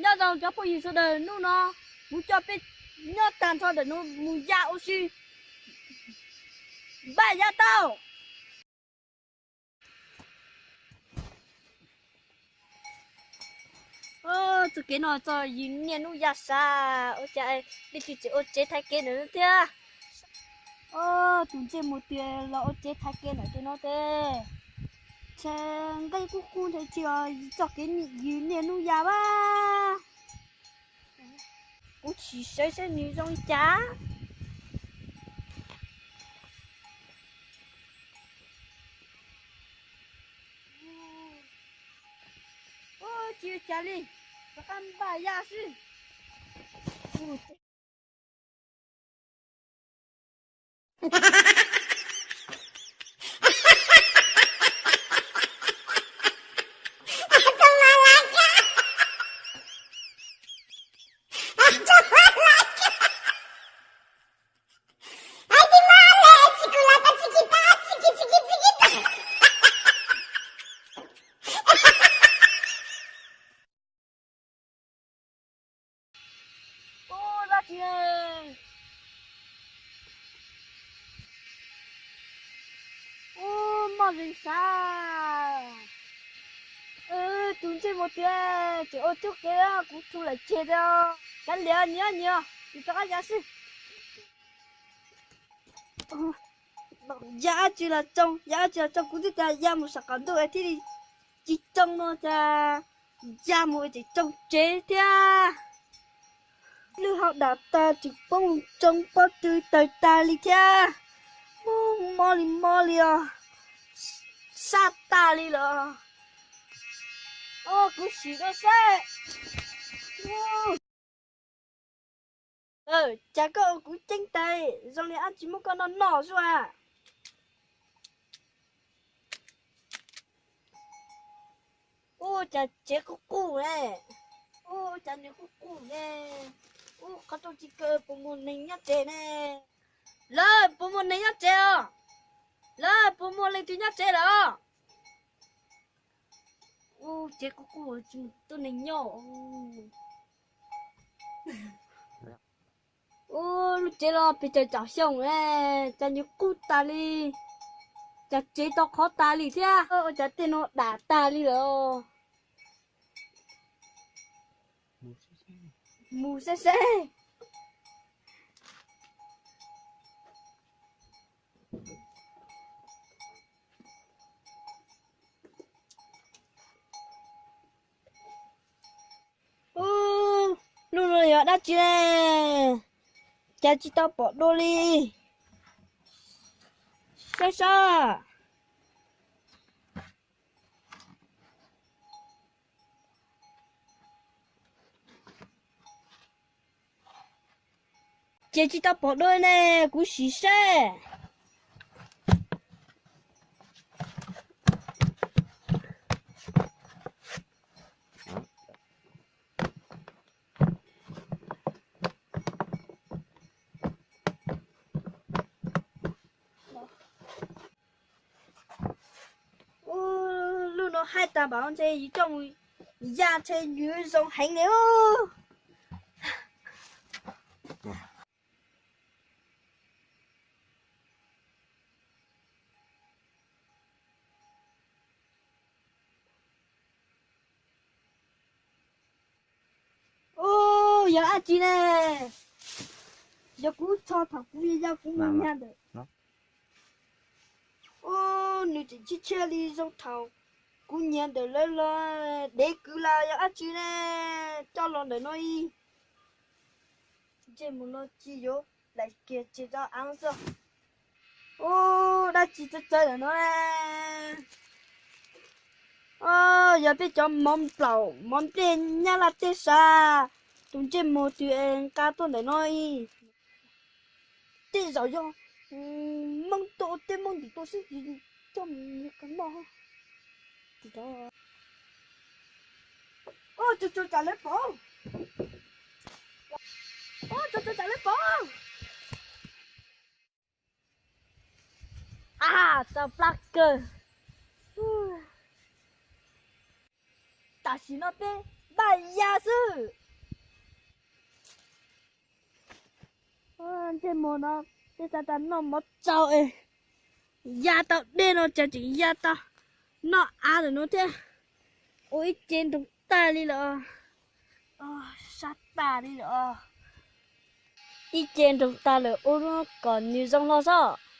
Nyob zoo cov phooj ywg sawv daws, hnub no kuv coj peb nyob tag nrho ntawm no mus ya ua si. Npaj ya tau. Txoj kev no txog yus niaj hnub ya sav, ua cas leej twg tseem ua tsev thaiv kev ntawm no thiab. Tus ntsej muag twg los ua tsev thaiv kev ntawm no thiab. Ntshe nqaij qub qub ntshe tsis yog txoj kev yus niaj hnub ya as. Kuv sim sawv seb nws zoo li cas. Tsis ua cas li, rov qab npaj ya xwb. Ub, dab tsi? Ub, moj zeeg sav. Tus ntsej muag twg tseem ua tsuj kev, kuv thu lawm tseg tiag. Kav liam, nyiam nyiam, kuv rov qab ya xwb. Ya dab tsi los tsoo, ya dab tsi los tsoo, kuv twb tias ya mus saum qaum ntuj es thiaj li tsis tsoo no cas ya mus tseem tsoo tsev thiab. Lwj hau dam tas tseem poob tsoo pob tw tawg tas li thiab. Mob li mob li os, sab tas li los. Kuv sim dua seb. Cas koj ua kuv ceeb tas, zoo li dab tsi muab koj noj noj xwb as. Ub, cas tsev qub qub ne. Ub, cas nws qub qub ne. Ub, qhov rooj tsis kaw, puas muaj neeg nyob tsev ne? Lawv, puas muaj neeg nyob tsev os? Lawv, puas muaj leej twg nyob tsev lawm? Ub, tsev qub qub tsis muaj tub neeg nyob. Ub, lub tsev los pes tsawg caum xyoo ne, cas nws qub tas li, cas tsev tau qhov tas li thiab, ua cas tej no dam tas li lawm. Mus seb seb. Ub, lub no yog dab tsi ne? Cas tsis tau pom dua li. Saib saib. Ces tsis tau pom dua ne, kuv sim seb. Ub, lub no haib tag npaum ntshe yus coj mus ya ntshe yus zoo heev li ub. Ub, yog dab tsi ne? Yog kuv txog thaum kuv ya kuv mus nyiag ntawm. Ub, nws tseem tshiab tshiab li zoo thaum kuv nyiag ntawm lawv los dev kwv los yog dab tsi ne? Coj los ntawm no ib ntsej muag no tsis yuav laim kiag tseg rau av xwb. Ub, dab tsi txawv txawv ntawm no? Yog peb cov mov nplaum mov nplej Nyab Laj tej sav, tus ntsej muag twg nqa tuaj ntawm no ib. Tej zaum yog Hmoob tuaj ua teb Hmoob ntim tuaj xwb, coj mus noj. Ub, tsuag tsuag tsam lawv pom. Ub, tsuag tsuag tsam lawv pom. A, tau plab kawg. Tam sim no peb Ya xwb. Ntsej muag no, tej xav tas noj mov tsau es ya tau dej no cas tseem ya tau noj av lawm no thiab. Ua ib ce nroog tag li lawm. Sab tag li lawm. Ib ce nroog tag lawm ua lub no kom nws zoo hlo sob.